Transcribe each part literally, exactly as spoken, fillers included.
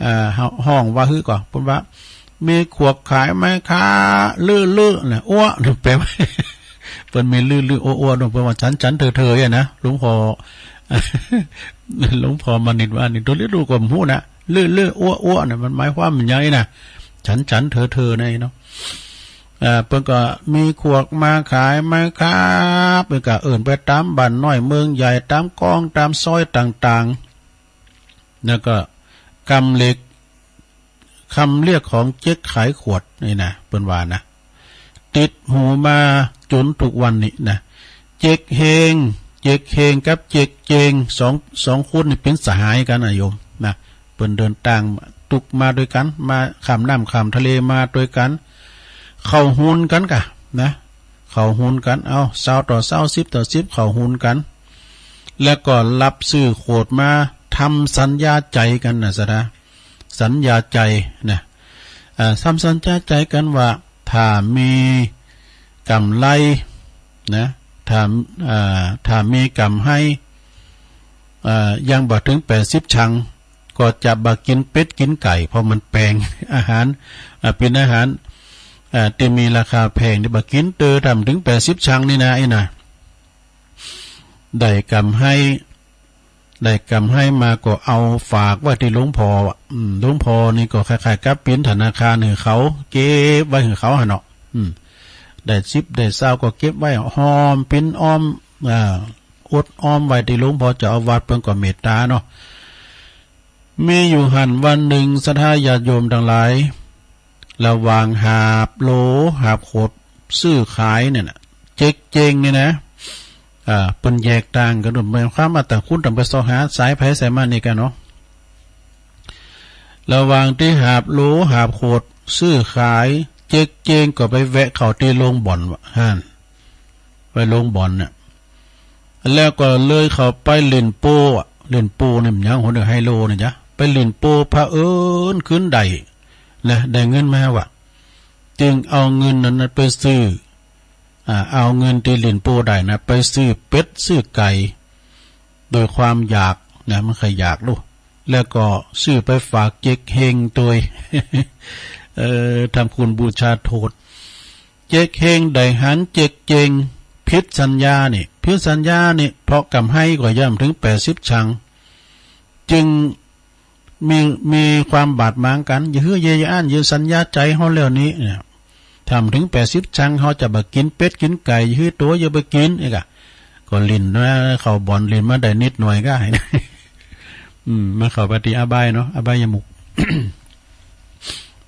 อ่า ฮ้องว่าหื้อก่อ เปิ้นว่า "มีขวกขายไหมคะ ลื้อๆ" นะ "อั้ว" แป๋ว่า เปิ้นมี "ลื้อๆ อั้วๆ" เนาะ เปิ้นว่า "ฉันๆ เถอๆ" อะนะ หลวงพ่อ หลวงพ่อมณิษฐ์ว่านี่ โตเลียวดูก็บ่ฮู้นะ "ลื้อๆ อั้วๆ" นะ มันหมายความว่าหยังนะ "ฉันๆ เถอๆ" นะเนาะ อ่า เปิ้นก็ "มีขวกมาขายไหมครับ" เปิ้นก็เอิ้นไปต๋ามบ้านน้อยเมืองใหญ่ ต๋ามก๊อง ต๋ามซอยต่างๆ แล้วก็กำเรียก กำเรียกของเจ๊กขายขวดนี่นะ เปิ้นว่านะ ติดหูมาจ๋นทุกวันนี้นะ เจ๊กเฮง เจ๊กเฮงกับเจ๊กเจง สอง สองคนนี่เป๋นสหายกั๋นนะโยมนะ เปิ้นเดินตางตุ๊กมาตวยกั๋น มาข้ามน้ำข้ามทะเลมาตวยกั๋น เข้าหุ้นกั๋นก่ะนะ เข้าหุ้นกั๋น เอ้า ซาวต่อซาว สิบต่อสิบ เข้าหุ้นกั๋น แล้วก็ฮับซื้อขวดมา ทำสัญญาใจ๋กั๋นนะ ศรัทธา สัญญาใจ๋นะ อ่า ทำสัญญาใจ๋กั๋นว่า ถ้ามีก๋ำไรนะ ถ้า อ่า ถ้ามีก๋ำไร อ่า ยังบ่เถิงแปดสิบชัง ก็จะบ่กิ๋นเป็ดกิ๋นไก่ เพราะมันแปง อาหาร อ่า เป๋นอาหาร อ่า ตี้มีราคาแพงนี่ บ่กิ๋นเต๊อะ ถ้าบ่เถิงแปดสิบชังนี่นะ ไอ้นะ ได้ก๋ำไร ได้ก๋ำไรมาก็เอาฝากไว้ตี้หลวงพ่ออะ อืม หลวงพ่อนี่ก็คล้ายๆ กับเป๋นธนาคารหื้อเขา เก็บไว้หื้อเขาหั้นเนาะ อืม ได้สิบได้ซาวก็เก็บไว้ หอมเป๋นออม อ่า อดออมไว้ตี้หลวงพ่อเจ้าอาวาส เปิ้นก็เมตต๋าเนาะ มีอยู่หั้นวันนึ่ง ศรัทธาญาติโยมตังหลาย หละหว่างหาบโหลหาบขวดซื้อขายเนี่ยนะ เจ๊กเจงเนี่ยนะ อ่า เปิ้นแยกต่างกั๋น หมายความว่าต่างคนต่างไปเซาะหาสายไผสายมันนี่กั๋นเนาะ หละหว่างตี้หาบโหลหาบขวดซื้อขาย เจ๊กเจงก็ไปแวะเข้าตี้โฮงบ่อนว่าหั้น ไปโฮงบ่อนเนี่ย แล้วก็เลยเข้าไปเล่นโป้อะ เล่นโป้เนี่ยมันหยัง หัวเดียวไฮโลเนี่ยจ๊ะ ไปเล่นโป้ เผอิญขึ้นได้นะ ได้เงินมาว่ะ จึงเอาเงินนั้นนะไปซื้อ อ่า เอาเงินตี้เล่นโป้ได้นะ ไปซื้อเป็ดซื้อไก่ โดยความอยากนะ มันใค่อยากลูก แล้วก็ซื้อไปฝากเจ๊กเฮงตวย เออ ทำคุณบูชาโทษ เจ๊กเฮงได้หันเจ๊กเจงผิดสัญญานี่ ผิดสัญญานี่ เพราะก๋ำไรก็ยังบ่เถิงแปดสิบชัง จึงมี มีความบาดหมางกั๋น อย่าหื้อเย้ยอย่าอั้น ยืนสัญญาใจ๋เฮาแล้วนี้เนี่ย ถ้าบ่เถิงแปดสิบชัง เฮาจะบ่กิ๋นเป็ดกิ๋นไก่ อย่าหื้อตั๋ว อย่าไปกิ๋น นี่ก่ะ ก็เล่นมา เข้าบ่อนเล่นมาได้นิดหน่อยก่ะ อืม มาเข้าไปตี้อบายเนาะ อบายมุข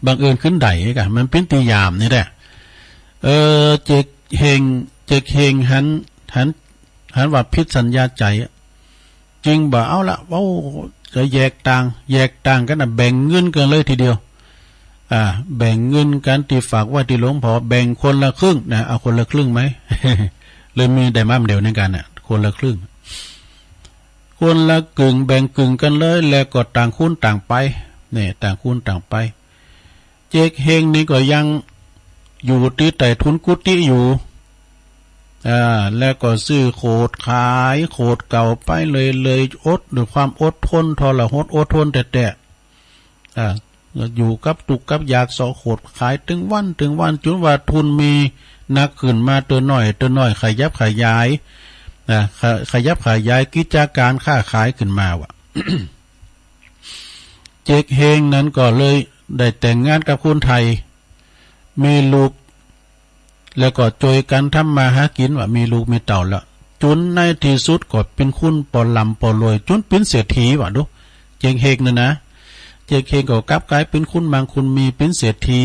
บังเอิญขึ้นได้ก่ะ มันเป๋นตี้ยามนี่แหละ เออ เจ๊กเฮง เจ๊กเฮงหัน หัน หันว่าผิดสัญญาใจ๋อะ จึงบ่าเอาละ เว้า จะแยกต่าง แยกต่างกั๋นนะ แบ่งเงินกั๋นเลยทีเดียว อ่า แบ่งเงินกั๋นตี้ฝากไว้ตี้หลวงพ่อ แบ่งคนละครึ่งนะ เอาคนละครึ่งไหม เลยมีได้มาเดี๋ยวนี้กั๋นน่ะ คนละครึ่ง คนละกึ่ง แบ่งกึ่งกั๋นเลย แล้วก็ต่างคนต่างไป เนี่ย ต่างคนต่างไป เจ๊กเฮงนี่ก็ยังอยู่ตี้ใต้ถุนกุฏิอยู่ อ่า แล้วก็ซื้อโขดขายโขดเก่าไปเรื่อยๆ อดด้วยความอดทน ทรหดอดทนแต๊ๆ อ่า อยู่กับตุ๊กข์กับยาก เซาะโขดขายตึงวันตึงวัน จ๋นว่าทุนมีนักขึ้นมาเตื้อน้อยเตื้อน้อย ขยับขยาย อ่า ขะ ขยับขยายกิจก๋านค้าขายขึ้นมาว่ะ เจ๊กเฮงนั้นก็เลยได้แต่งงานกับคนไทย มีลูก แล้วก็จ้วยกั๋นทำมาหากิ๋นว่ะ มีลูกมีเต้าแล้ว จ๋นในตี้สุดก็เป๋นคนปอล่ำปอรวย จ๋นเป๋นเศรษฐีว่ะ ดู เจ๊กเฮงนั่นนะ เจ๊กเฮงก็กลับก๋ายเป๋นคนมั่งคนมี เป๋นเศรษฐี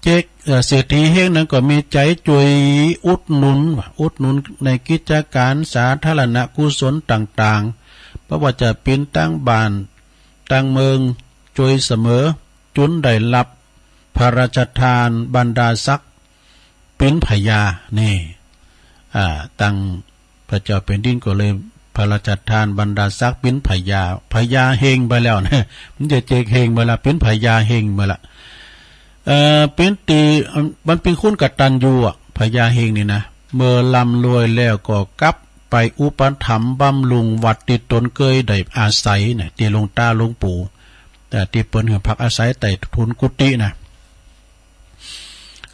เจ๊ก เอ่อ เศรษฐีเฮงนั้นก็มีใจ๋จ้วยอุดหนุนว่ะ อุดหนุนในกิจก๋านสาธารณกุศลต่างๆ บ่ว่าจะเป๋นตางบ้านตางเมือง จ้วยเสมอ จ๋นได้ฮับพระราชทานบรรดาศักดิ์เป๋นพญา นี่ อ่า ตังพระเจ้าแผ่นดินก็เลยพระราชทานบรรดาศักดิ์เป๋นพญา พญาเฮงไปแล้วนะ มันจะเจ๊กเฮงไปละ เป๋นพญาเฮงไปละ เอ่อ เป๋นตี้ มันเป๋นคนกตัญญูอะ พญาเฮงนี่นะ เมื่อร่ำรวยแล้วก็กลับไปอุปถัมภ์บำรุงวัดตี้ตนเกยได้อาศัยนะ ตี้หลวงต๋าหลวงปู่ แต่ตี้เปิ้นหื้อพักอาศัยใต้ถุนกุฏินะ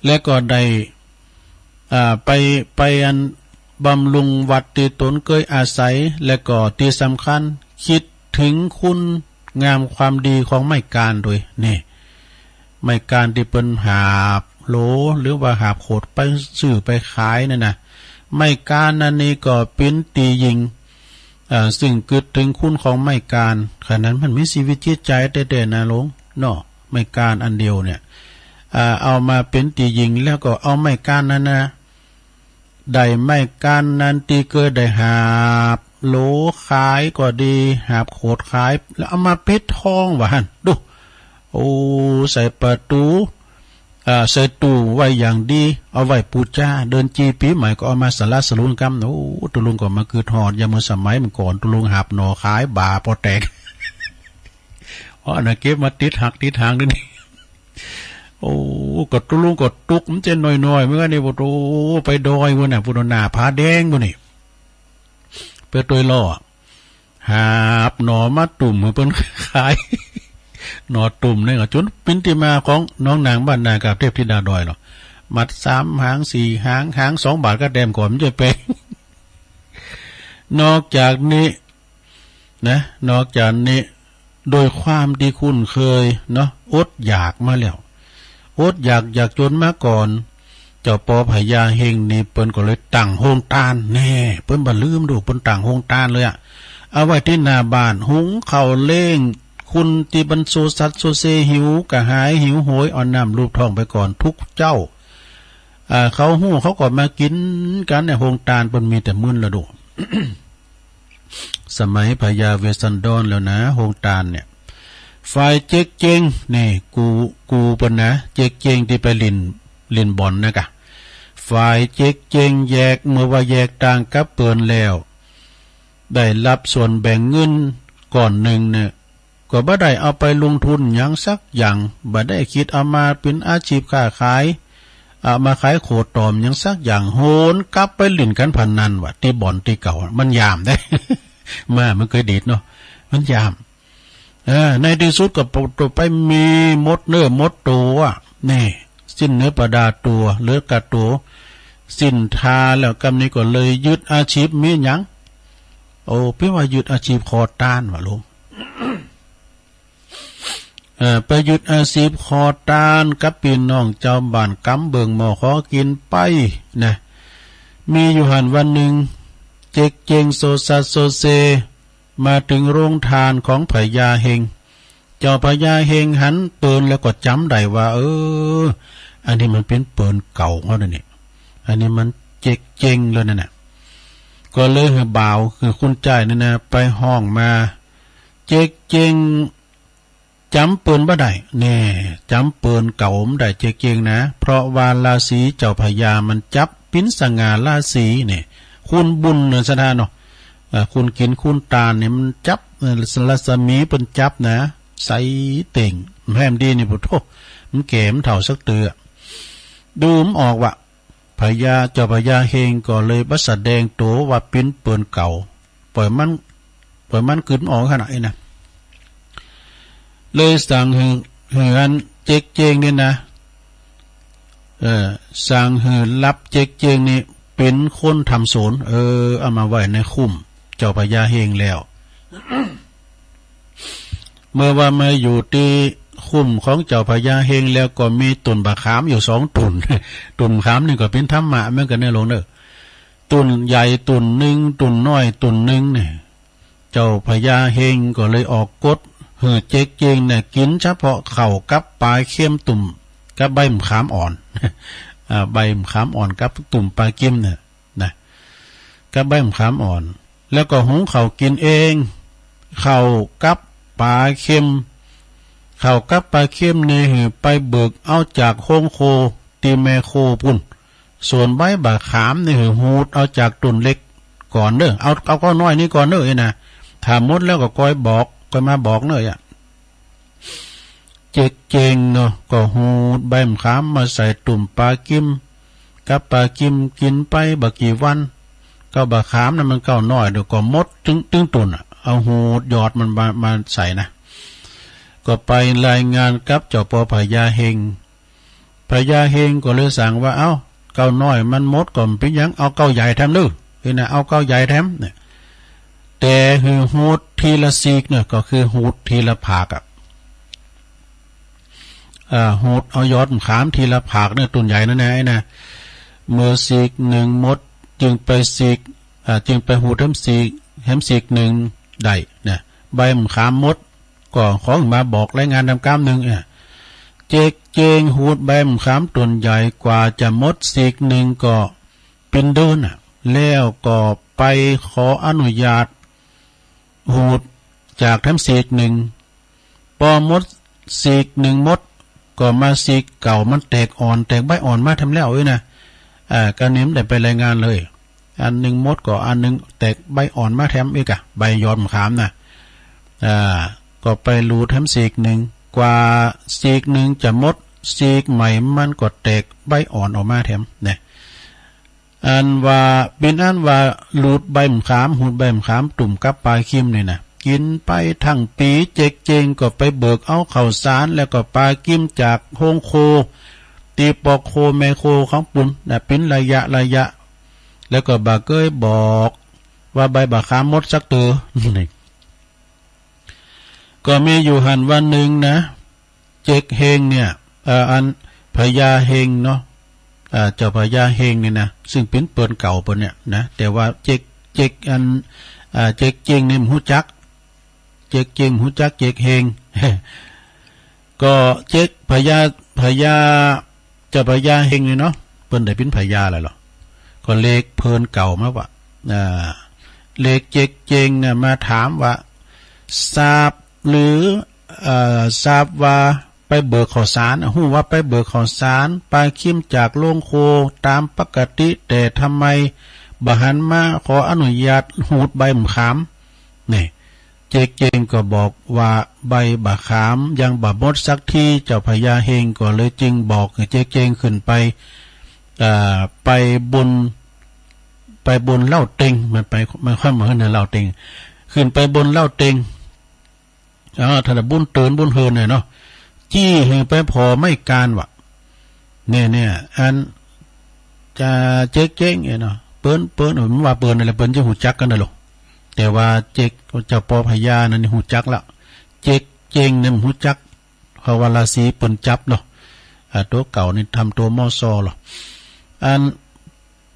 และก็ได้ อ่า ไป ไปอันบำรุงวัดตี้ต๋นเกยอาศัย และก็ตี้สำคัญ กึ๊ดเถิงคุณงามความดีของไม้กานด้วย นี่ ไม้กานตี้เปิ้นหาบโหล หรือว่าหาบโขดไปซื้อไปขายนั่นนะ ไม้กานอันนี้ก็เป๋นตี้ยิ่ง อ่า ซึ่งกึ๊ดเถิงคุณของไม้กาน ขนาดมันมีชีวิตจิตใจ๋แต๊ๆ นะหลวง เนาะ ไม้กานอันเดียวเนี่ย อ่า เอามาเป๋นตี้ยิ่ง แล้วก็เอาไม้กานนั้นนะ ได้ไม้กานนั้นตี้เกยได้หาบโหลขายก็ดี หาบโขดขาย แล้วเอามาปิดทองว่าหั้น ดู โอ้ ใส่ประตู๋ อ่า ใส่ตู้ไว้อย่างดี เอาไว้ปู๋จา เดินจีปี๋ใหม่ก็เอามาสละสลวยกำ โอ้ ตุ๊ลุงก็มากึ๊ดฮอด ยามเมื่อสมัยเมื่อก่อน ตุ๊ลุงหาบหน่อขายบ่าปอแตก อ๋อ อันนั้นเก็บมาติดหักติดหางด้วยนี่ โอ้ ก็ตุ๊ลุงก็ตุ๊ก มันจะน้อยๆ เหมือนกั๋นนี่ โอ้ ไปดอยปู้นน่ะ ปู้นน่ะ หน้าผาแดงปู้นนี่ ไปตวยล่อ หาบหน่อมาตุ้มหื้อเปิ้นขาย หน่อตุ้มนี่ก็จ๋นเป๋นตี้มาของหนองนางบ้านนากาบเทพธิดาดอยเนาะ มัดสามหางสี่หาง หางสองบาทก็แดมก่อน มันจะแปง นอกจากนี้นะ นอกจากนี้ โดยความตี้คุ้นเคยเนาะ อดอยากมาแล้ว อดอยากยากจ๋นมาก่อน เจ้าปอพญาเฮงนี่เปิ้นก็เลยตั้งโฮงตาน แน่ เปิ้นบ่ลืมดู เปิ้นตั้งโฮงตานเลยอะ เอาไว้ตี้หน้าบ้าน หุงข้าวเลี้ยงคนตี้มันโซซัดโซเซ หิวกระหายหิวโหย เอาน้ำลูบท้องไปก่อนทุกเจ๊า อ่า เขาฮู้เขาก็มากิ๋นกั๋นเนี่ย โฮงตานเปิ้นมีแต่มื้นละดู สมัยพญาเวสสันดรแล้วนะ โฮงตานเนี่ย ฝ่ายเจ๊กเจ๊ง นี่ กู กูเปิ้นนะ เจ๊กเจ๊งตี้ไปหลิ้น หลิ้นบ่อนนะกะ ฝ่ายเจ๊กเจ๊งแยก เมื่อว่าแยกตางกับเปิ้นแล้ว ได้ฮับส่วนแบ่งเงินก้อนนึ่งเนี่ย ก็บ่ได้เอาไปลงทุนหยังสักอย่าง บ่ได้กึ๊ดเอามาเป๋นอาชีพค้าขาย เอามาขายโขดต๋อมหยังสักอย่าง หวนกลับไปหลิ้นก๋านพนันว่า ตี้บ่อนตี้เก่า มันยามได้ มามันเกยดีดเนาะ มันยาม เออ ในตี้สุดก็ปะโตไปมีหมดเนื้อหมดตั๋ว นี่ สิ้นเนื้อประดาตั๋ว เหลือก้าตั๋ว สิ้นท่าแล้ว กำนี้ก็เลยยึดอาชีพมีหยัง โอ้ เปิ้นว่ายึดอาชีพขอตานว่าลุง เอ่อ ไปยึดอาชีพขอตานกับปี้น้องจาวบ้าน กำเบิ่งหม้อขอกิ๋นไปนะ มีอยู่หั้นวันนึ่ง เจ๊กเจ๊งโซซัดโซเซ มาเถิงโฮงตานของพญาเฮง เจ้าพญาเฮงหันเปิ้นแล้วก็จ๋ำได้ว่า เออ อันนี้มันเป๋นเปิ้นเก่าเฮาแล้วนี่ อันนี้มันเจ๊กเจ๊งแล้วนั่นน่ะ ก็เลยหื้อบ่าว หื้อคุณจ้ายนั่นนะ ไปฮ้องมา เจ๊กเจ๊งจ๋ำเปิ้นบ่ได้ แน่ จ๋ำเปิ้นเก่าบ่ได้เจ๊กเจ๊งนะ เพราะว่าราศีเจ้าพญามันจับ เป๋นสง่าราศีนี่ คุณบุญเนอะสะท้านเนาะ เอ่อ คุณกิ๋นคุณตานนี่มันจับ เอ่อ รัศมีเปิ้นจับนะ ใสเต่ง แหมดีนี่ โอ้โธ่ มันแก่มันเฒ่าสักเตื้อ ดูบ่ออกว่า พญา เจ้าพญาเฮงก็เลยบ่แสดงตั๋วว่าเป๋นเปิ้นเก่า ปล่อยมัน ปล่อยมันกึ๊ดบ่ออกขนาดนี้นะ เลยสั่งหื้อ หื้ออันเจ๊กเจ๊งนี่นะ เออ สั่งหื้อฮับเจ๊กเจ๊งนี่เป๋นคนทำสวน เออ เอามาไว้ในคุ้มเจ้าพญาเฮงแล้ว เมื่อว่ามาอยู่ตี้คุ้มของเจ้าพญาเฮงแล้วก็มีต้นบ่าขามอยู่สองต้น ต้นบ่าขามนี่ก็เป๋นธรรมะเหมือนกั๋นเน่อลุงเน่อ ต้นใหญ่ต้นนึ่ง ต้นน้อยต้นนึ่งเนี่ย เจ้าพญาเฮงก็เลยออกกฎหื้อเจ๊กเจ๊งเนี่ยกิ๋นเฉพาะข้าวกับป๋าเค็มตุ้มกับใบบ่าขามอ่อน อ่า ใบบ่าขามอ่อนกับตุ้มป๋าเค็มเนี่ยนะ กับใบบ่าขามอ่อน แล้วก็หุงข้าวกิ๋นเอง ข้าวกับป๋าเค็ม ข้าวกับป๋าเค็มนี่หื้อไปเบิกเอาจากโฮงโคตี้แม่โคปู้น ส่วนใบบ่าขามนี่หื้อหูดเอาจากต้นเล็กก่อนเน่อ เอา เอาก้อนน้อยนี่ก่อนเน่อ เอ้ยนะ ถ้าหมดแล้วก็ก้อยบอก ก้อยมาบอกเน่อ อ่ะ เจ๊กเจ๊งเนาะ ก็หูดใบบ่าขามมาใส่ตุ้มป๋าเค็ม กับป๋าเค็มกิ๋นไปบ่กี่วัน ก้าวบ่าขามนั้นมันก้าวน้อย เดี๋ยวก็หมดตึง ตึงต้นอะ เอาหูดยอดมันมา มาใส่นะ ก็ไปรายงานกับเจ้าป้อพญาเฮง พญาเฮงก็เลยสั่งว่า เอ้า เก้าน้อยมันหมดก็บ่เป๋นหยัง เอาเก้าใหญ่แถมเน่อ เออนะ เอาเก้าใหญ่แถมเนี่ย แต่หื้อหูดทีละซีกเนี่ย ก็คือหูดทีละผากอะ อ่า หูดเอายอดมะขามทีละผากเนี่ย ต้นใหญ่นั่นนะ ไอ้นะ เมื่อซีกนึ่งหมด จึงไปซีก อ่า จึงไปหูดแถมซีก แถมซีกนึ่งได้นะ ใบมะขามหมด ก็ขอมาบอกรายงานนำกำนึ่ง อ่ะ เจ๊กเจ๊งหูดใบมะขามต้นใหญ่ กว่าจะหมดซีกนึ่งก็เป๋นเดือนน่ะ แล้วก็ไปขออนุญาตหูดจากแถมซีกนึ่ง ปอหมดซีกนึ่งหมด ก็มาซีกเก่ามันแตกอ่อน แตกใบอ่อนมาแถมแล้วเอ้ยนะ อ่า กะนี้บ่ได้ไปรายงานเลย อันนึ่งหมดก็อันนึ่งแตกใบอ่อนมาแถมอีกอะ ใบยอดมะขามน่ะ อ่า ก็ไปหลูดแถมซีกนึ่ง กว่าซีกนึ่งจะหมด ซีกใหม่มันก็แตกใบอ่อนออกมาแถมนะ อันว่า เป๋นอันว่าหลูดใบมะขาม หูดใบมะขามตุ่มกับปลาคิมนี่นะ กิ๋นไปตึงปี๋ เจ๊กเจ๊งก็ไปเบิกเอาข้าวสาร แล้วก็ปลาคิมจากโฮงโค ตี้ป้อโคแม่โคของปุ้นนะ เป๋นระยะระยะ แล้วก็บ่เกยบอกว่าใบมะขามหมดสักเตื้อ นี่ ก็มีอยู่หั้นวันนึ่งนะ เจ๊กเฮงเนี่ย เอ่อ อันพญาเฮงเนาะ อ่า เจ้าพญาเฮงนี่นะ ซึ่งเป๋นเปิ้นเก่าเปิ้นเนี่ยนะ แต่ว่าเจ๊ก เจ๊กอัน อ่า เจ๊กเจ๊งนี่บ่ฮู้จัก เจ๊กเจ๊งบ่ฮู้จักเจ๊กเฮง ก็เจ๊กพญา พญา เจ้าพญาเฮงนี่เนาะ เปิ้นได้เป๋นพญาแล้วเหรอ ก็เรียกเปิ้นเก่ามาว่า อ่า เรียกเจ๊กเจ๊งเนี่ยมาถามว่า ทราบหรือ เอ่อ ทราบว่าไปเบิกข้าวสาร ฮู้ว่าไปเบิกข้าวสาร ปลาคิมจากโฮงโคตามปกติ แต่ทำไมบ่หันมาขออนุญาตหูดใบมะขาม นี่ เจ๊กเจ๊งก็บอกว่าใบมะขามยังบ่หมดสักที เจ้าพญาเฮงก็เลยจึงบอกหื้อเจ๊กเจ๊งขึ้นไป เอ่อ ไปบน ไปบนเล้าเต็ง มันไป มันค่อยมาหื้อในเล้าเต็ง ขึ้นไปบนเล้าเต็ง อ่า ถ้าบุญเตินบุญเฮินเนี่ยเนาะ จี้หื้อไปผ่อไม้กานว่ะ เนี่ย เนี่ย อัน จะเจ๊กเจ๊งเนี่ยเนาะ เปิ้น เปิ้น เออ มันว่าเปิ้นอะไร เปิ้นจะฮู้จักกั๋นนะลูก แต่ว่าเจ๊ก เจ้าป้อพญานั่นนี่ฮู้จักละ เจ๊กเจ๊งเนี่ยบ่ฮู้จัก เพราะว่าราศีเปิ้นจับเนาะ อ่า ตั๋วเก่านี่ทำตั๋วมอซอเหรอ อัน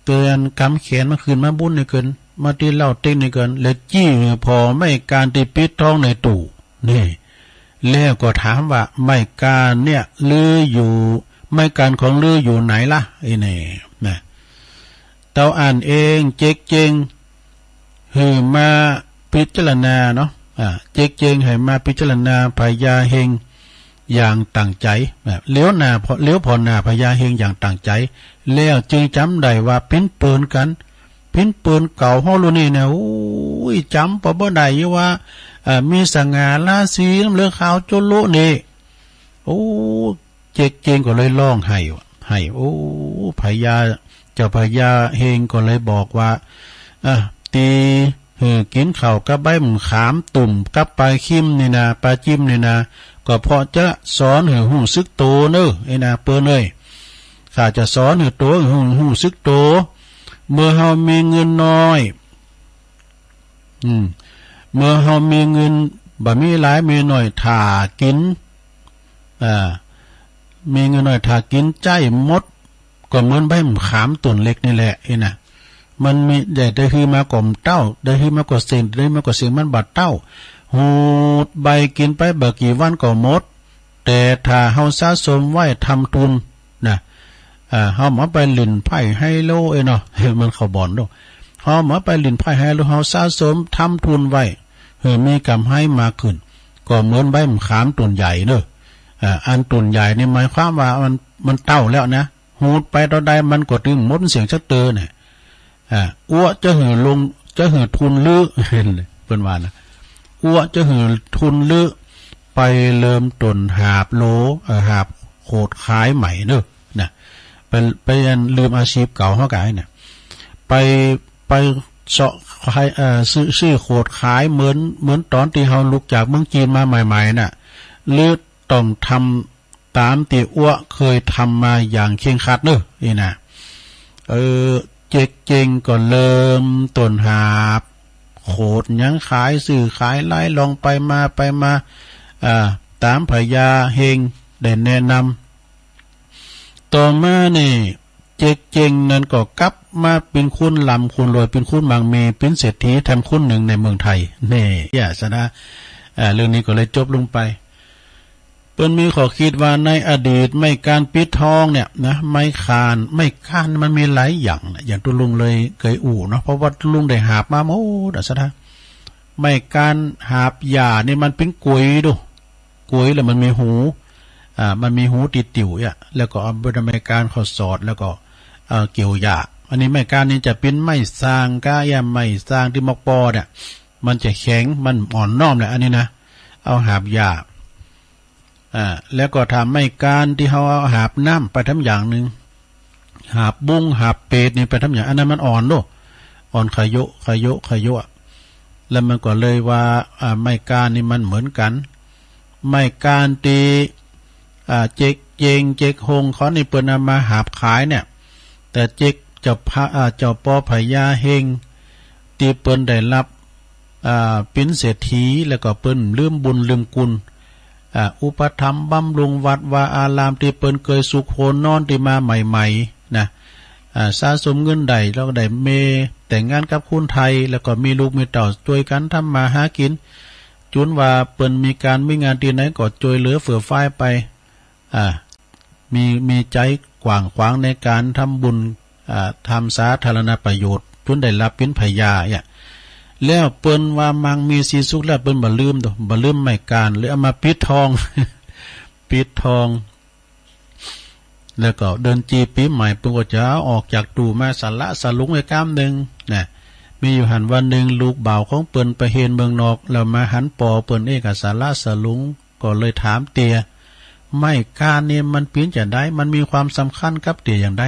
เตื๋อนกำแขนมันขึ้นมาบุญนี่เกิน มาตี้เล้าเต็งนี่เกิน แล้วจี้ผ่อไม้กานตี้ปิดทองในตู้ นี่ แล้วก็ถามว่า ไม้กานเนี่ย ลืออยู่ ไม้กานของลืออยู่ไหนละ ไอ้นี่นะ เต้าอั้นเอง เจ๊กเจ๊ง หื้อมาพิจารณาเนาะ อ่า เจ๊กเจ๊งหื้อมาพิจารณาพญาเฮงอย่างตั้งใจ๋ อ่า เหลียวหน้า เหลียวผ่อหน้าพญาเฮงอย่างตั้งใจ๋ แล้วจึงจ๋ำได้ว่าเป๋นเปิ้นกั๋น เป๋นเปิ้นเก่าเฮาลูกนี่นะ โอ้ย จ๋ำปอบ่ได้อยู่ว่า อ่า มีสง่าราศี น้ำเหลืองขาวโจ๊ะโละนี่ โอ้ เจ๊กเจ๊งก็เลยฮ้องไห้ว่ะ ไห้ โอ้ พญา เจ้าพญาเฮงก็เลยบอกว่า อ่ะ ตี้หื้อกิ๋นข้าวกับใบมะขามตุ่มกับปลาคิมนี่นา ปลาจิมนี่นา ก็เพราะจะสอนหื้อฮู้สึกโตเน่อ ไอ้นาเปิ้นเอ้ย ข้าจะสอนหื้อโต หื้อฮู้ ฮู้สึกโต เมื่อเฮามีเงินน้อย อืม เมื่อเฮามีเงินบ่มีหลายมีน้อย ถ้ากิ๋น อ่า มีเงินน้อย ถ้ากิ๋นใจ๊หมด ก็เหมือนใบมะขามต้นเล็กนี่แหละ ไอ้นะ มันมี ได้ ได้หื้อมาก็บ่เต้า ได้หื้อมาก็เซ็ง ได้หื้อมาก็เซ็ง มันบ่เต้า หูดใบกิ๋นไปบ่กี่วันก็หมด แต่ถ้าเฮาสะสมไว้ทำทุนนะ อ่า เฮาบ่ไปเล่นไพ่ไฮโลเอ้ยเนาะ มันเข้าบ่อนโลก เฮาบ่ไปเล่นไพ่ไฮโล เฮาสะสมทำทุนไว้ หื้อมีกำไรมากขึ้น ก็เหมือนใบมะขามต้นใหญ่เน่อ อ่า อันต้นใหญ่นี่หมายความว่ามัน มันเต้าแล้วนะ หูดไปเต้าใดมันก็ตึงหมดเสี้ยงจักเตื้อเนี่ย อ่า อั้วจะหื้อลง จะหื้อทุนลือ เปิ้นว่านะ อั้วจะหื้อทุนลือ ไปเริ่มต้นหาบโหล เอ่อ หาบโขดขายใหม่เน่อ นะ ไป ไปอันลืมอาชีพเก่าเฮาก๋ายเนี่ย ไป ไปเซาะขาย เอ่อ ซื้อ ซื้อโขดขายเหมือน เหมือนต๋อนตี้เฮาลุกจากเมืองจีนมาใหม่ๆ น่ะ หรือต้องทำต๋ามตี้อั๊วเคยทำมาอย่างเคร่งครัดเน่อ อี้นะ เออ เจ๊กเจ๊งก็เริ่มต้นหาบ โขดหยังขาย ซื้อขาย ไหลล่องไปมาไปมา อ่า ต๋ามพญาเฮงได้แนะนำ ต่อมานี่ เจ๊กเจ๊งนั้นก็กลับมาเป๋นคนร่ำคนรวย เป๋นคนมั่งมี เป๋นเศรษฐีแถมคนนึ่งในเมืองไทย แน่ อย่าซะนะ อ่า เรื่องนี้ก็เลยจบลงไป เปิ้นมีข้อคิดว่าในอดีตไม้ก๊านปิดทองเนี่ยนะ ไม้ก๊าน ไม้ก๊านมันมีหลายอย่างนะ อย่างตุ๊ลุงเลยเกยอู้เนาะ เพราะว่าตุ๊ลุงได้หาบมาหมดอะซะนะ ไม้ก๊านหาบหญ้านี่มันเป๋นก๋วยดู ก๋วยแล้วมันมีหู อ่า มันมีหูตี้ติว๋เนี่ย แล้วก็เอาใบไม้ก๊านเข้าสอด แล้วก็ เอ่อ เกี่ยวหญ้า อันนี้ไม้ก๊านนี่จะเป๋นไม้ซางก้า อย่างไม้ซางตี้มอกปอเนี่ย มันจะแข็ง มันอ่อนน้อมแหละ อันนี้นะ เอาหาบหญ้า อ่า แล้วก็ถ้าไม้ก๊านตี้เฮาเอาหาบน้ำไปทำอย่างนึ่ง หาบบุ้ง หาบเปดนี่ไปทำอย่าง อันนั้นมันอ่อนโล อ่อนขะโยะ ขะโยะ ขะโยะ แล้วมันก็เลยว่า อ่า ไม้ก๊านนี่มันเหมือนกั๋น ไม้ก๊านตี้ อ่า เจ๊กเจ๊ง เจ๊กฮงเขานี่เปิ้นเอามาหาบขายเนี่ย แต่เจ๊กเจ้าพระ อ่า เจ้าปอพญาเฮง ตี้เปิ้นได้ฮับ อ่า เป๋นเศรษฐี แล้วก็เปิ้นลืมบุญลืมกุณ อ่า อุปถัมภ์บำรุงวัดวาอารามตี้เปิ้นเกยสุขโหนนอนตี้มาใหม่ๆ นะ อ่า สะสมเงินได้ แล้วก็ได้เมย์แต่งงานกับคนไทย แล้วก็มีลูกมีเต้าจ้วยกั๋นทำมาหากิ๋น จุนว่าเปิ้นมีก๋านมีงานตี้ไหนก็จ้วยเหลือเฟือฟายไป อ่า มี มีใจ๋กว้างขวางในก๋านทำบุญ อ่า ทำสาธารณประโยชน์ จุนได้ฮับเป๋นพญาเนี่ย แล้วเปิ้นว่ามั่งมีสีสุขแล้ว เปิ้นบ่ลืมโต บ่ลืมไม้ก๊าน เลยเอามาปิดทอง ปิดทอง แล้วก็เดือนจีปี๋ใหม่ เปิ้นก็จะเอาออกจากตู้มาสละสลุงไว้ก้ามนึ่งนะ มีอยู่หั้นวันนึ่ง ลูกบ่าวของเปิ้นไปเฮียนเมืองนอก แล้วมาหันปอเปิ้นเองก็สละสลุง ก็เลยถามเตีย ไม้ก๊านนี่มันเป๋นจาใด มันมีความสำคัญกับเตียอย่างใด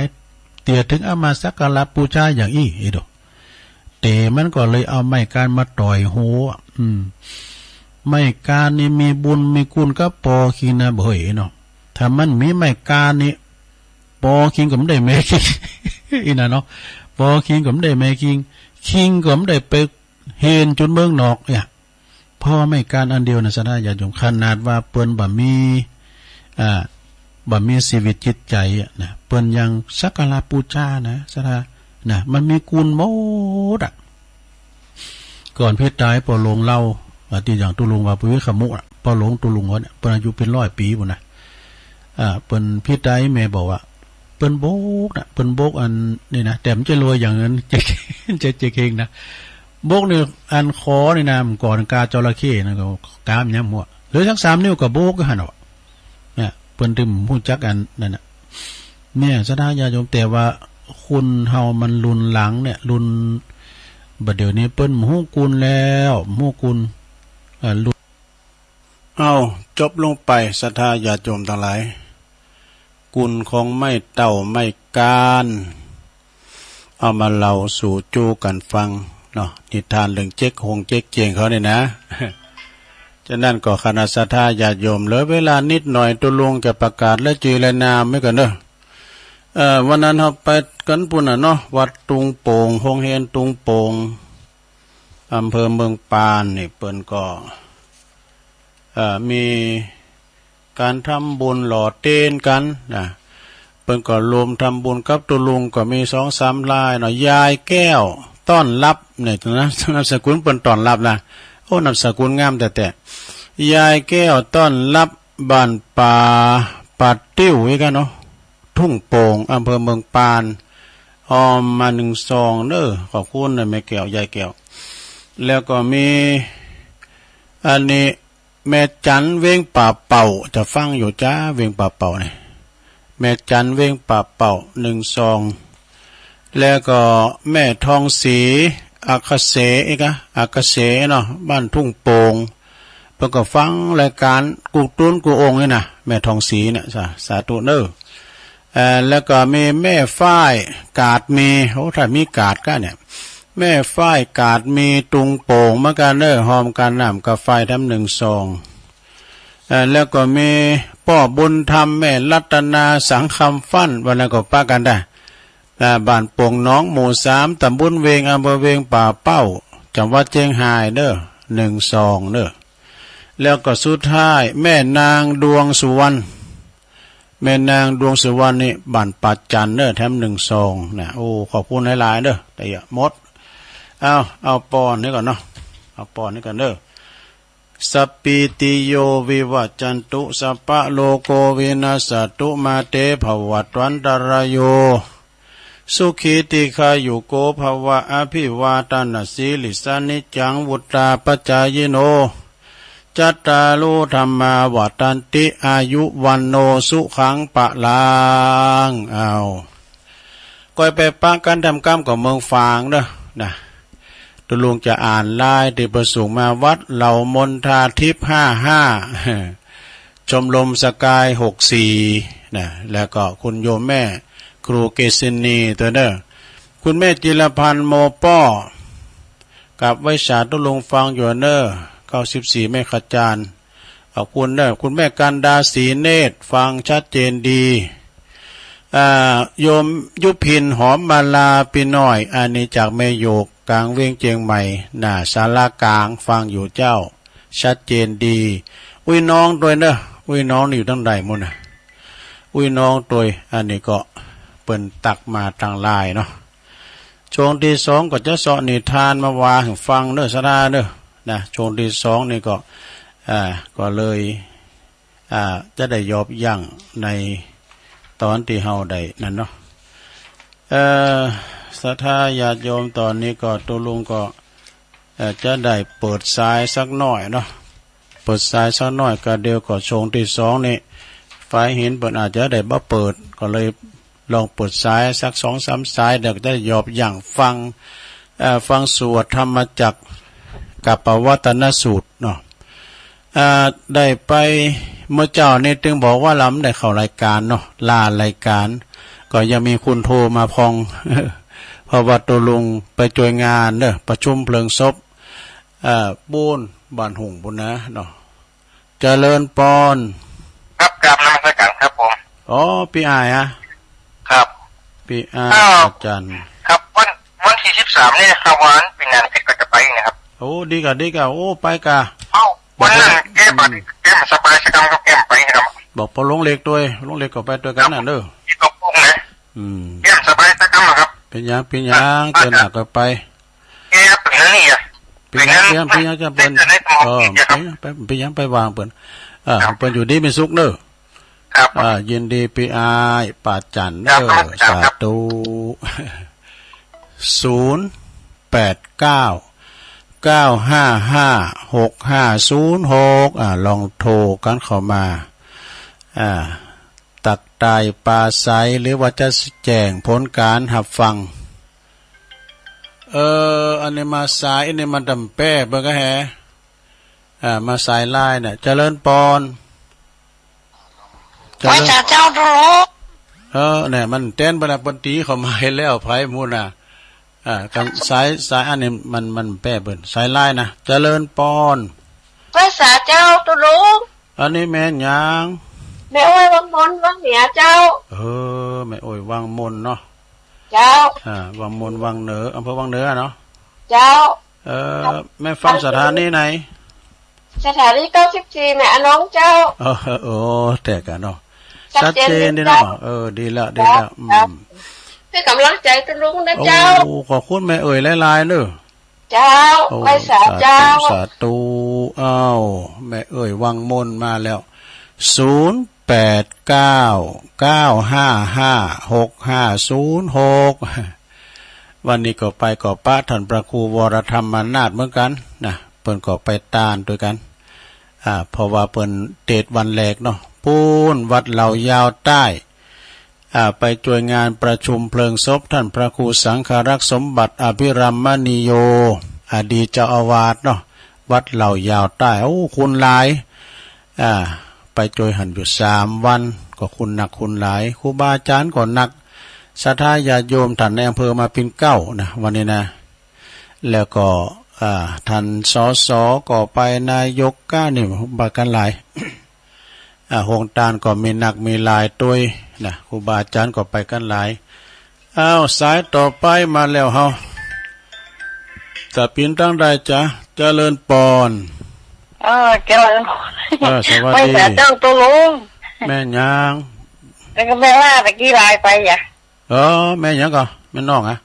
เตียถึงเอามาสักการะปู๋จาอย่างอี้ อีโด เต๋มันก็เลยเอาไม้ก๊านมาต่อยหัว อืม ไม้ก๊านนี่มีบุญมีกุณกับปอคิงนะเบ้ยเนาะ ถ้ามันบ่มีไม้ก๊านนี่ ปอคิงก็บ่ได้แม่คิง อี้นะเนาะ ปอคิงก็บ่ได้แม่คิง คิงก็บ่ได้ไปเฮียนจุดเมืองนอกเนี่ย เพราะว่าไม้ก๊านอันเดียวนะ ศรัทธาญาติโยม ขนาดว่าเปิ้นบ่มี อ่า บ่มีชีวิตจิตใจ๋อะนะ เปิ้นยังสักการะปู๋จานะ ศรัทธา นะ มันมีกุณหมดอะ ก่อนเปิ้นต๋าย ป้อหลวงเล่า อ่า ตี้อย่างตุ๊ลุงว่าปุวิคมุอะ ป้อหลวงตุ๊ลุงเขาเนี่ย เปิ้นอายุเป๋นร้อยปี๋ปู้นนะ อ่า เปิ้นเปิ้นต๋าย แม่บอกว่า เปิ้นบกนะ เปิ้นบกอันนี้นะ แต่บ่ใจ้รวยอย่างนั้น เจ๊ก เจ๊ก เจ๊กเฮงนะ บกนี่อันคอนี่นะ มันก่อนกาจระเข้นะ ก็กามย้ำหัว เหลือสักสามนิ้วก็บกหั้นเนาะ เนี่ย เปิ้นตึงฮู้จักอันนั้นน่ะ เนี่ย ศรัทธาญาติโยม แต่ว่าคนเฮามันรุ่นหลังเนี่ย รุ่นบ่าเดี่ยวนี้เปิ้นบ่ฮู้กุณแล้ว บ่ฮู้กุณ เอ่อ รุ่น เอ้า จบลงไป ศรัทธาญาติโยมตังหลาย กุณของไม้เต้าไม้ก๊าน เอามาเล่าสู่จู๊กั๋นฟังเนาะ นิทานเรื่องเจ๊กฮงเจ๊กเจ๊งเขาเนี่ยนะ ฉะนั้นก็คณะศรัทธาญาติโยม เหลือเวลานิดหน่อย ตุ๊ลุงจะประกาศรายจื้อรายนามไว้ก่อนเนาะ เอ่อ วันนั้นเฮาไปกั๋นปู้นน่ะเนาะ วัดตุงโป่ง โฮงเฮียนตุงโป่ง อำเภอเมืองปานนี่ เปิ้นก็ เอ่อ มี ก๋านทำบุญหล่อเตียนกั๋นนะ เปิ้นก็รวมทำบุญกับตุ๊ลุงก็มีสองสามรายเนาะ ยายแก้วต้อนรับเนี่ยนะ นามสกุลเปิ้นต้อนรับนะ โอ้ นามสกุลงามแต๊ๆ ยายแก้วต้อนรับ บ้านป่าป่าติ้วอี้กั๋นเนาะ ทุ่งโป่ง อำเภอเมืองปาน ออมมาหนึ่งซองเน่อ ขอบคุณนะแม่แก้ว ยายแก้ว แล้วก็มี อันนี้ แม่จันเวียงป่าเป่า จะฟังอยู่จ้า เวียงป่าเป่าเนี่ย แม่จันเวียงป่าเป่า หนึ่งซอง แล้วก็แม่ทองศรี อักเสอีกอะ อักเสเนาะ บ้านทุ่งโป่ง เปิ้นก็ฟังรายก๋านกู้ตุ๊นกู้องค์นี่นะ แม่ทองศรีเนี่ย สา สาธุเน่อ เอ่อ แล้วก็มีแม่ฝ้ายกาดมี โอ้ ถ้ามีกาดก้าเนี่ย แม่ฝ้ายกาดมีตุงโป่งเหมือนกั๋นเน่อ ฮอมกั๋นน้ำกาไฟทำหนึ่งซอง เอ่อ แล้วก็มีป้อบุญธรรม แม่รัตนา สังคำฟั่น วันนั้นก็ปะกั๋นได้ อ่า บ้านโป่งหนอง หมู่สาม ตำบลเวง อำเภอเวงป่าเป้า จังหวัดเจียงฮายเน่อ หนึ่งสอง เน่อ แล้วก็สุดท้าย แม่นางดวงสุวรรณ แม่นางดวงสุวรรณนี่บ้านป่าจันเน่อ แถมหนึ่งสองนะ โอ้ ขอบคุณหลายๆ เน่อ แต่อย่าหมด เอา เอาป้อนี้ก่อนเนาะ เอาป้อนี้ก่อนเน่อ สัปปีติโยวิวัจจันตุ สัพพะโรโควินัสสะตุ มาเตภวัตวันตะราโย สุขีทีฆายุโกภะวะ อภิวาทะนะสีลิสสะ นิจจังวุฑฒาปะจายิโน จัตตารุธัมมาวัฑฒันติ อายุวัณโณสุขังพะลัง เอา ก้อยไปปะกั๋นทำกรรมกับเมืองฝางเน่อ นะ ตุ๊ลุงจะอ่านลายตี้เปิ้นส่งมา วัดเหล่ามณฑาทิพย์ ห้าห้า ชมรมสกาย หกสี่ นะ แล้วก็คุณโยมแม่ครูเกษินีตวยเน่อ คุณแม่จิรพันธ์ โมป้อ กับไหว้สาตุ๊ลุงฟังอยู่เน่อ เก้าสิบสี่ แม่ขจาร ขอบคุณเน่อ คุณแม่กันดา ศรีเนตร ฟังชัดเจนดี อ่า โยมยุพิน หอมมาลา ปี้น้อย อันนี้จากแม่โยก ก๋างเวียงเจียงใหม่ หน้าศาลากลาง ฟังอยู่เจ้า ชัดเจนดี อุ้ยน้องตวยเน่อ อุ้ยน้องนี่อยู่ตังใดหมดนะ อุ้ยน้องตวย อันนี้ก็เปิ้นตักมาตางไลน์เนาะ ช่วงตี้สองก็จะเซาะนิทานมาว่าหื้อฟังเน่อ ศรัทธาเน่อ นะ ช่วงตี้สองนี่ก็ อ่า ก็เลย อ่า จะได้ยอบยั้งในต๋อนตี้เฮาได้นั่นเนาะ เอ่อ ศรัทธาญาติโยม ต๋อนนี้ก็ตุ๊ลุงก็ เอ่อ จะได้เปิดสายสักหน้อยเนาะ เปิดสายสักหน้อยก็เดี๋ยวก็ช่วงตี้สองนี่ ฝ่ายหินเปิ้นอาจจะได้บ่เปิด ก็เลยลองเปิดสายสักสองสามสาย เดี๋ยวจะยอบยั้งฟัง เอ่อ ฟังสวดธรรมจักรกัปปวัตตนสูตรเนาะ เอ่อ ได้ไปเมื่อเจ๊านี้ตึงบอกว่าลำได้เข้ารายก๋านเนาะ ลารายก๋าน ก็ยังมีคนโทรมาพ่อง เพราะว่าตุ๊ลุงไปจ้วยงานเน่อ ประชุมเพลิงศพ เอ่อ ปู๊นบ้านหุ่งปู๊นนะเนาะ เจริญปอน ครับ กราบนมัสการครับผม อ๋อ ปี้อ้ายอะ ครับ ปี้อ้าย อ้าว อาจ๋ารย์ ครับ วัน วันตี้สิบสามนี่ครับ วันเป๋นงานเพชรก็จะไปนะครับ โอ้ ดีก่ะ ดีก่ะ โอ้ ไปก่ะ เอ้า วันนั้นแกบ่ แกบ่สบายสักกำก็แกบ่ไปครับ บอกป้อลุงเล็กตวย ลุงเล็กก็ไปตวยกั๋นน่ะเน่อ ที่ตกลงนะ อืม แกบ่สบายสักกำอะครับ เป๋นหยัง เป๋นหยัง อ่ะ เปิ้นหากก็ไป แกเป๋นอันนี้อะ เป๋นหยัง เป๋นหยัง เป๋นหยัง เป๋นหยัง เป๋นอันนี้ เออ เป๋นหยัง เป๋นหยัง ไป เป๋นหยัง ไปว่าเปิ้น อ่า ครับ เปิ้นอยู่ดีมีสุขเน่อ ครับ อ่า ยินดีปี้อ้าย ป้าจันเน่อ ครับ ครับ สาธุ ศูนย์แปดเก้า เก้าห้าห้า หกห้าศูนย์หก อ่า ลองโทรกั๋นเข้ามา อ่า ตักตายปราศรัย หรือว่าจะแจ้งผลก๋านฮับฟัง เออ อันนี้มาสาย อันนี้มาตำแป้เปิ้นก็แฮ อ่า มาสายไลน์เนี่ย เจริญปอน เจริญ ไหว้สาเจ้าตุ๊ลุง เออ เนี่ย มันเต้นไปนะ เปิ้นตี๋เข้ามาหั้นแล้ว ไผหมู่น่ะ อ่า กำ สาย สายอันนี้มัน มันแป้เปิ้น สายไลน์นะ เจริญปอน ไหว้สาเจ้าตุ๊ลุง อันนี้แม่นหยัง แม่อ้อยวังมน วังเหนือเจ้า เออ แม่อ้อยวังมนเนาะ เจ้า อ่า วังมน วังเหนือ อำเภอวังเหนือเนาะ เจ้า เออ แม่ฟังสถานีไหน สถานีเก้าสิบสี่ แม่อะนองเจ้า เออ โอ้ แต๊กะเนาะ ชัดเจน ชัดเจนดีเนาะ เจ้า เออ ดีละ ดีละ เจ้า อืม เจ้า หื้อกำลังใจ๋ตุ๊ลุงนะเจ้า โอ้ ขอบคุณแม่เอ๋ยหลายๆ เน่อ เจ้า โอ้ ไหว้สาเจ้า สาธุ สาธุ อ้าว แม่เอ๋ยวังมนมาแล้ว ศูนย์แปดเก้า เก้าห้าห้า หกห้าศูนย์หก วันนี้ก็ไปก็ปะท่านพระครูวรธรรมนาถเหมือนกั๋นนะ เปิ้นก็ไปตานตวยกั๋น อ่า เพราะว่าเปิ้นเตศน์วันแรกเนาะ ปู๊นวัดเหล่ายาวใต้ อ่า ไปจ้วยงานประชุมเพลิงศพท่านพระครูสังฆรักษ์สมบัติอภิรัมมณีโย อดีตเจ้าอาวาสเนาะ วัดเหล่ายาวใต้ โอ้ คนหลาย อ่า ไปจ้วยหั้นอยู่สามวัน ก็คนนักคนหลาย ครูบาอาจ๋ารย์ก็นัก ศรัทธาญาติโยม ท่านนายอำเภอมาเป๋นเก๊านะ วันนี้นะ แล้วก็ อ่า ท่าน สส ก็ไป นายกก็นี่ ไปกั๋นหลาย อ่า โฮงตานก็มีนักมีหลายตวยนะ ครูบาอาจ๋ารย์ก็ไปกั๋นหลาย อ้าว สายต่อไปมาแล้วเฮา จะเป๋นตางใดจ๊ะ เจริญปอน เออ เจริญปอน เออ สวัสดี ไหว้สาเจ้าตุ๊ลุง แม่หยัง แล้วก็แม่ล่าตะกี้ไลน์ไปอะ เออ แม่หยังก่อ แม่น้องอะ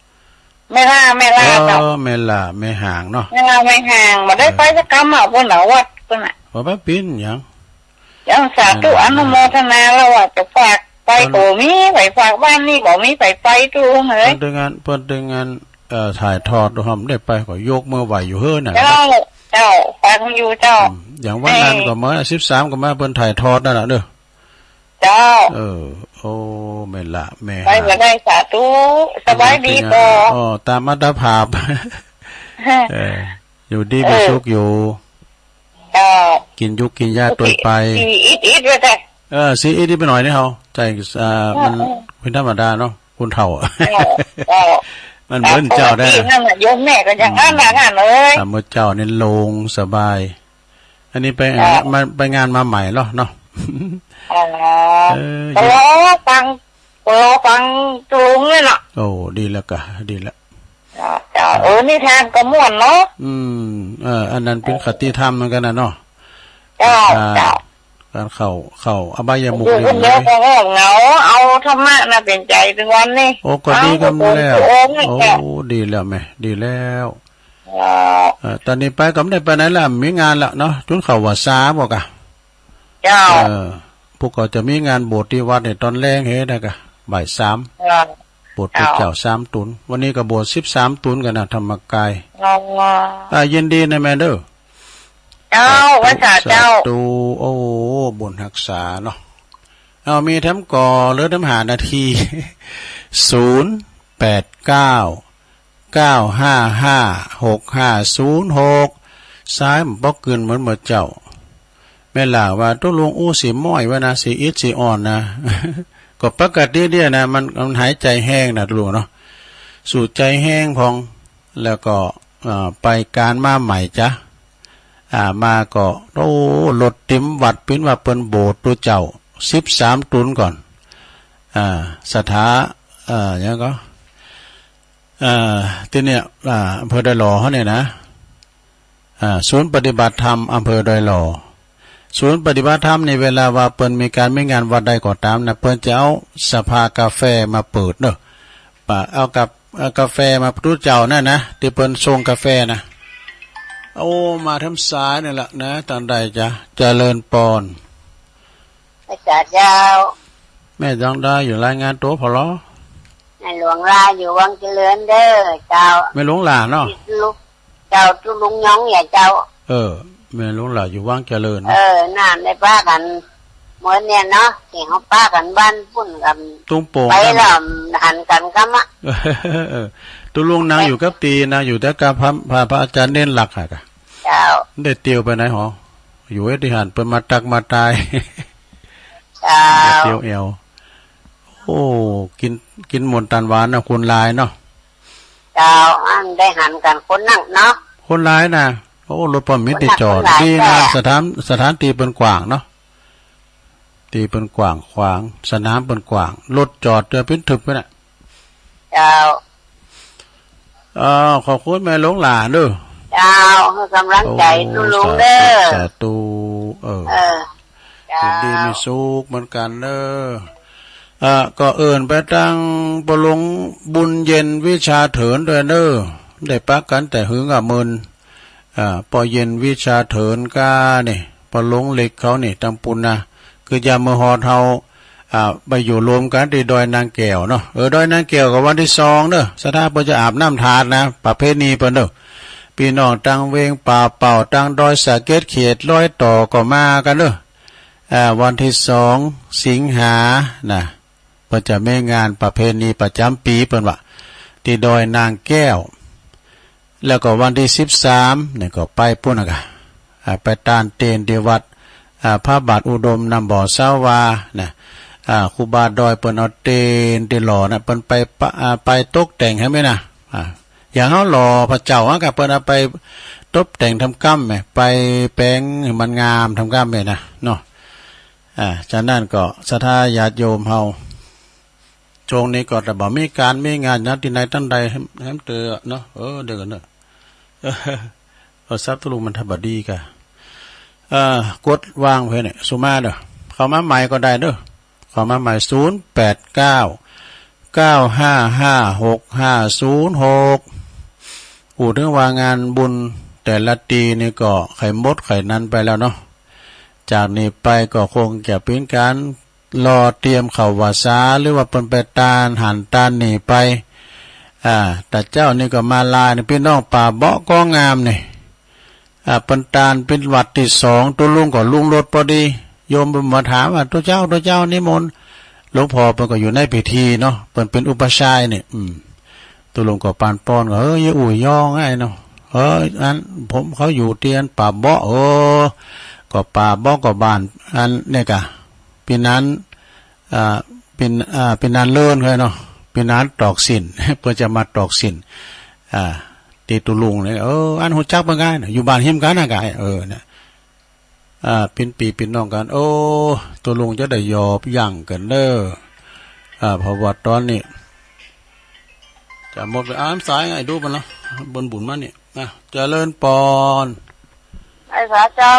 แม่ล่า แม่ล่า เออ เจ้า แม่ล่า แม่หางเนาะ แม่ล่า แม่หาง บ่ได้ไปสักกำอะ เปิ้นน่ะ วัดเปิ้นน่ะ บ่ไปเป๋นหยัง เจ้า สาธุ อนุโมทนาแล้วว่าจะฝากไปก็มี ไปฝากบ้านนี่ก็มี ไปไปตุ๊ลุงเอ้ย เปิ้นตึงอัน เปิ้นตึงอัน เอ่อ ถ่ายทอดดู บ่ได้ไปก็ยกมือไหว้อยู่เฮ้อน่ะ เจ้า เจ้า ฟังอยู่เจ้า อืม อย่างวันนั้นก็มา สิบสามก็มา เปิ้นถ่ายทอดนั่นน่ะเด้อ เจ้า เออ โอ้ แม่ล่า แม่หาง ไปบ่ได้ สาธุ สบายดีปอ อ๋อ ต๋ามอัตภาพ เออ อยู่ดีมีสุขอยู่ เจ้า กิ๋นอยู่กิ๋นยาตวยไป สี่อิดๆ ไว้แต๊ เออ สี่อิดๆ ไปหน่อยนี่เฮา ใจ้ อ่า มัน เออ เป๋นธรรมดาเนาะ คนเฒ่า เจ้า เจ้า มันเหมือนเจ้าได้ ต๋ามปกตินั่นน่ะ โยมแม่ก็อย่างนั้นน่ะ อืม นั่นเอ้ย ต๋ามเมื่อเจ้านี่โล่งสบาย อันนี้ไป เจ้า มา ไปงานมาใหม่เหรอเนาะ อ๋อ เออ ก็รอฟัง ก็รอฟังตุ๊ลุงเลยเนาะ โอ้ ดีแล้วก่ะ ดีแล้ว เจ้า เจ้า เออ นิทานก็ม่วนเนาะ อืม เออ อันนั้นเป๋นคติธรรมเหมือนกั๋นน่ะเนาะ เจ้า อ่า เจ้า ก๋านเข้า เข้าอบายมุข อยู่คนเดียวก็เหงา เอาธรรมะน่ะเป๋นใจ๋ตึงวันนี้ โอ้ ก็ดีกำแล้ว เอาตัวเองนี่แหละ โอ้ ดีแล้วแม่ ดีแล้ว เจ้า เอ่อ ต๋อนนี้ไปก็บ่ได้ไปไหนละ มีงานละเนาะ จุนเข้าวัดสามบ่ก่ะ เจ้า เออ พวกก็จะมีงานโบสถ์ตี้วัดนี่ต๋อนแลงเฮ้นะก่ะ บ่ายสาม เจ้า โบสถ์พระเจ้า เจ้าสามตูน วันนี้ก็โบสถ์สิบสามตูนกั๋นนะ ธรรมกาย อ๋อ อ่า ยินดีนะแม่เด้อ เจ้า สาธุ ไหว้สาเจ้า สาธุ โอ้ บุญฮักษาเนาะ เอา มีแถมก่อ เหลือแถมห้านาที ศูนย์ แปด เก้า เก้า ห้า ห้า หก ห้า ศูนย์ หก สายมันบ่กึ๊นเหมือนเมื่อเจ๊า แม่ล่าว่าตุ๊ลุงอู้สีม้อยไว้นะ สีอิดสีอ่อนนะ ก็ปกติเดียวนะ มัน มันหายใจ๋แฮงนะตุ๊ลุงเนาะ สูดใจ๋แฮงพ่อง แล้วก็ เอ่อ ไปก๋านมาใหม่จ๊ะ อ่า มาก็ โอ้ รถเต็มวัด เป๋นว่าเปิ้นโบสถ์ตุ๊เจ้า สิบสามตูนก่อน อ่า สถา เอ่อ หยังก่อ เอ่อ ตี้เนี่ย อ่า อำเภอดอยหล่อเฮาเนี่ยนะ อ่า ศูนย์ปฏิบัติธรรมอำเภอดอยหล่อ ศูนย์ปฏิบัติธรรมนี่ เวลาว่าเปิ้นมีก๋านมีงานวัดใดก็ต๋ามนะ เปิ้นจะเอาสภากาแฟมาเปิดเนาะ ปะ เอากับ เอากาแฟมาตุ๊เจ้านั่นนะ ตี้เปิ้นส่งกาแฟนะ โอ้ มาแถมสายนี่ละนะ ตางใดจ๊ะ เจริญปอน ไหว้สาเจ้า แม่จางได้อยู่รายงานตั๋วผ่อลอ แม่หลวงหล้าอยู่วังเจริญเด้อเจ้า แม่หลวงหล้าเนาะ ลูกเจ้าตุ๊ลุงยองเนี่ยเจ้า เออ แม่หลวงหล้าอยู่วังเจริญเนาะ เออ นั่นได้ปะกั๋น เมื่อเนี่ยเนาะ ตี้เฮาปะกั๋นบ้านปุ้นกั๋น ตุ้งโป่ง ไป นั่น แล้วหันกั๋นกำอะ เออ ตุ๊ลุงนั่งอยู่กับตี้ นั่งอยู่แต่กับพระ พระ พระอาจ๋ารย์เณรหลักหากะ เจ้า ได้เตียวไปไหนหอ อยู่ไอ้ตี้หั้น เปิ้นมาตักมาตาย เจ้า เตียวแอ่ว โอ้ กิ๋น กิ๋นหม่นต๋านหวานนะ คนหลายเนาะ เจ้า อันได้หันกั๋นคนนักเนาะ คนหลายนะ โอ้ รถป้อมมีตี้จอด คนนักคนหลาย ดีนะ เจ้า สถาน สถานตี้เปิ้นกว้างเนาะ ตี้เปิ้นกว้างขวาง สนามเปิ้นกว้าง รถจอดจะเป๋นทึบไปน่ะ เจ้า เอ่อ ขอบคุณแม่หลวงหล้าเด้อ เจ้า หื้อกำลังใจ๋ โอ้ ตุ๊ลุงเด้อ สาธุ สาธุ เออ เออ เจ้า ยินดีมีสุขเหมือนกั๋นเด้อ เอ่อ ก็เอิ้นไปตังป้อหลวงบุญเย็นวิชาเถินด้วยเด้อ ได้ปะกั๋นแต่หึงอะเมิน อ่า ป้อเย็นวิชาเถินก้านี่ ป้อหลวงเหล็กเขานี่ ตังปุ้นนะ คือยามเมื่อฮอดเฮา อ่า ไปอยู่รวมกั๋นตี้ดอยนางแก้วเนาะ เออ ดอยนางแก้วก็วันตี้สองเนาะ ศรัทธาเปิ้นจะอาบน้ำธาตุนะ ประเพณีเปิ้นเนาะ ปี้น้องตังเวียงป่าเป้า ตังดอยสะเก็ด เขตรอยต่อก็มากั๋นเนาะ อ่า วันตี้สองสิงหานะ เปิ้นจะมีงานประเพณีประจ๋ำปี๋เปิ้นว่า ตี้ดอยนางแก้ว แล้วก็วันตี้สิบสามนี่ก็ไปปุ้นนะกะ อ่า ไปตานเตนตี้วัด อ่า พระบาทอุดมน้ำบ่อสาวานะ อ่า ครูบาดอยเปิ้นเอาเตนตี้หล่อนะ เปิ้นไปปะ อ่า ไปตกแต่งหื้อแม่นะ อ่า อย่างเฮาหล่อพระเจ้าอะกะ เปิ้นเอาไปตบแต่งทำก้ำแหม ไปแป๋งหื้อมันงามทำก้ำแหมนะเนาะ อ่า ฉะนั้นก็ศรัทธาญาติโยมเฮา ช่วงนี้ก็แต่บ่มีก๋านมีงานหยังตี้ไหนตังใด แหม แหมเตอเนาะ เออ เดี๋ยวก่อนเนาะ เออ โทรศัพท์ตุ๊ลุงมันทำบ่ดีก่ะ เอ่อ กดวางไปเนี่ย สุมาเด้อ เข้ามาใหม่ก็ได้เด้อ เข้ามาใหม่ ศูนย์แปดเก้า เก้าห้าห้า หกห้าศูนย์หก อู้เถิงว่างานบุญแต่ละตี้นี่ก็ใค่หมดใค่นั้นไปแล้วเนาะ จากนี้ไปก็คงจะเป๋นก๋านรอเตรียมเข้าพรรษา หรือว่าเปิ้นไปตานหั้นตานนี่ไป อ่า แต่เจ๊านี่ก็มาลายนี่ ปี้น้องป่าเบาะก็งามนี่ อ่า เปิ้นตานเป๋นวัดตี้สอง ตุ๊ลุงก็ลุงรถพอดี โยมเปิ้นมาถามว่า ตุ๊เจ้า ตุ๊เจ้านิมนต์ หลวงพ่อเปิ้นก็อยู่ในพิธีเนาะ เปิ้นเป๋นอุปัชฌาย์นี่ อืม ตุ๊ลุงก็ปานป้อนก็ เออ อย่าอู้ย่อไอ้เนาะ เออ อันผมเขาอยู่เตียนป่าเบาะ เออ ก็ป่าเบาะก็บ้านอันเนี่ยก่ะ ปี้นาน อ่า ปี้น อ่า ปี้นานเลินเฮ้ยเนาะ ปี้นานตอกสิน เปิ้นจะมาตอกสิน อ่า ตี้ตุ๊ลุงเนี่ย เออ อันฮู้จักเปิ้นไงน่ะ อยู่บ้านฮิมกั๋นน่ะไง เออ เนี่ย อ่า เป๋นปี้เป๋นน้องกั๋น โอ้ ตุ๊ลุงจะได้หยอบยั่งกั๋นเน้อ อ่า เพราะว่าต๋อนนี้ จะหมดไป อ้าว สายไง ดูมันเนาะ บนบุญมาเนี่ย อ่ะ เจริญปอน ไอ้สาเจ้า